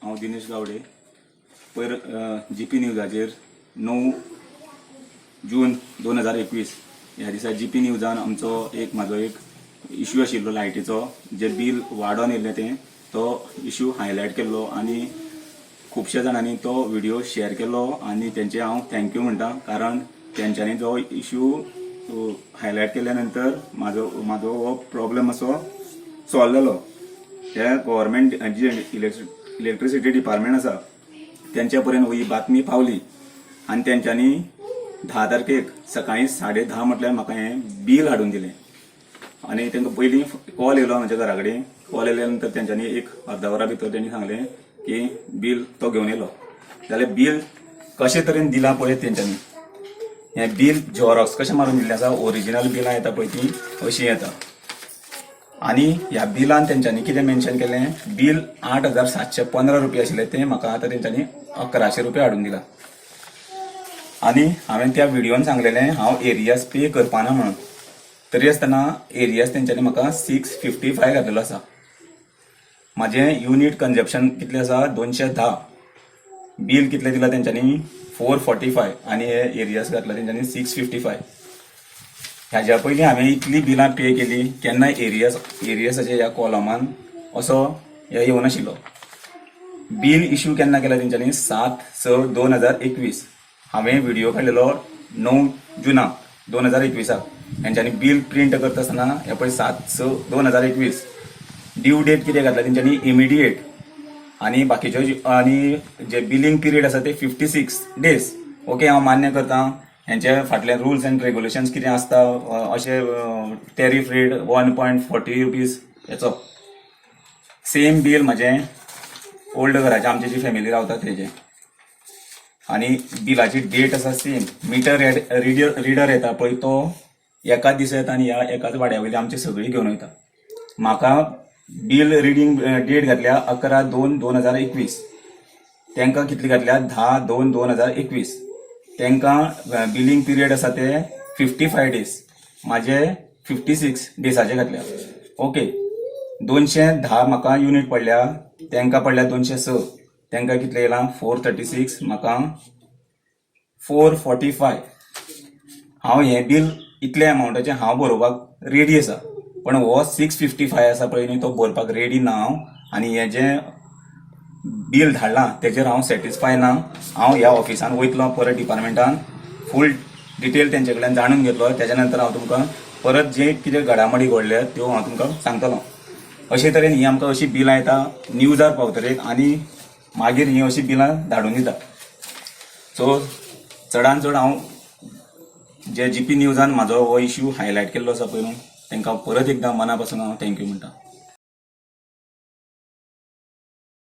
हांव दिनेश गावडे. पयर जीपी न्यूजाचेर 9 जून 2021 ह्या दिसा जीपी न्यूजान आमचो एक म्हाजो एक इश्यू आशिल्लो लायटीचो, जे बील वाडोन येयल्लें तें, तो इश्यू हायलायट केल्लो आनी खुबश्या जाणांनी तो व्हिडिओ शेअर केलो आनी तेंचे हांव thank you म्हणटा, कारण तेंच्यांनी जो इश्यू हायलायट केल्या नंतर म्हाजो म्हाजो हो प्रॉब्लम असो सॉल्व जालो. हे गव्हर्मेंट जी इलेक्ट्रिसिटी डिपार्टमेंट आसा, तेंच्या पर्यंत ही बातमी पावली आनी तेंच्यांनी 10 तारखेक सकाळी 10:30 म्हटल्यार म्हाका हें बील हाडून दिलें. आनी तांकां पयलीं कॉल येयलो, म्हज्या घरा कडेन कॉल येयल्या नंतर तेंच्यांनी एक अर्दा वरा भितर तेंणी सांगलें की बील तो घेवन येयलो. जाल्यार बील कशे तरेन दिलां पळय तेंच्यांनी. हें बील झेरॉक्स कशें मारून दिल्लें आसा. ओरिजिनल बिलां येता पळय, ती अशीं येता. आनी ह्या बिलान तेंच्यांनी कितें मेन्शन केलें? बील 8715 रुपया आशिल्लें, तें म्हाका आतां तेंच्यांनी 1100 रुपया हाडून दिलां. आनी हांवें त्या व्हिडियोन सांगलेलें, हांव एरियर्स पे करपाना म्हणून. तरी आसतना एरियर्स तेंच्यांनी म्हाका 655 घातलेलो आसा. म्हाजें युनीट कंजप्शन कितलें आसा? 210. बील कितलें दिलां तेंच्यांनी? 445. आनी हे एरियर्स घातला तेंच्यांनी 655. ह्याच्या पयलीं हांवें इतलीं बिलां पे केली, केन्ना एरियर्साच्या ह्या कॉलमान असो हे येवनाशिल्लो. बील इश्यू केन्ना केला तेंच्यांनी? 7/6/2021. हांवें व्हिडिओ काडलेलो 9 जुनाक 2021साक. तेंच्यांनी बील प्रिंट करता आसतना हे पळय, 7/6/2021. ड्यू डेट कितें घातला तेंच्यांनी? इमिडिएट. आनी बाकीच्यो आनी जे बिलींग पिरियड आसा ते 56 डेज. ओके, हांव मान्य करता, हेंचे फाटले रुल्स एंड रेगुलेशन्स कितें आसता अशें टॅरीफ रेट 1.40 रुपीज हेचो. सेम बील म्हाजें ओल्ड घराचें, आमची जी फॅमिली रावता तेजें आनी बिलाची डेट आसा सेम. मिटर रिडर येता पळय, तो एकाच दिसा येता आनी ह्या एकाच वाड्या वयली आमची सगळी घेवन वयता. म्हाका बील रिडींग डेट घातल्या 11/2/2021. तांकां कितली घातल्या? 10/2/2021. तांकां बिलींग पिरियड आसा ते 55 डेज, म्हाजे 56 डेजाचे घातल्या. ओके, 210 म्हाका युनीट पडल्या, तांकां पडल्या 206. तांकां कितले येयलां? 436. म्हाका 445. हांव हें बील इतल्या अमावंटाचें हांव भरोवपाक रेडी आसा, पण हो 655 आसा पळय न्ही, तो भरपाक रेडी ना हांव. आनी हें जें बील धाडलां तेजेर हांव सॅटिस्फाय ना. हांव ह्या ऑफिसान वयतलो परत, डिपार्टमेंटान फूल डिटेल तेंचे कडल्यान जाणून घेतलो. तेच्या नंतर हांव तुमकां परत जे कितें घडामोडी घडल्या त्यो हांव तुमकां सांगतलो. अशे तरेन ही आमकां अशी बिलां येता न्यूजार पावतरीत आनी मागीर ही अशी बिलां धाडून दिता. सो चडान चड हांव जे जीपी न्यूजान म्हाजो हो इश्यू हायलायट केल्लो आसा पळय न्हू, तांकां परत एकदां मना पासून हांव thank you म्हणटा.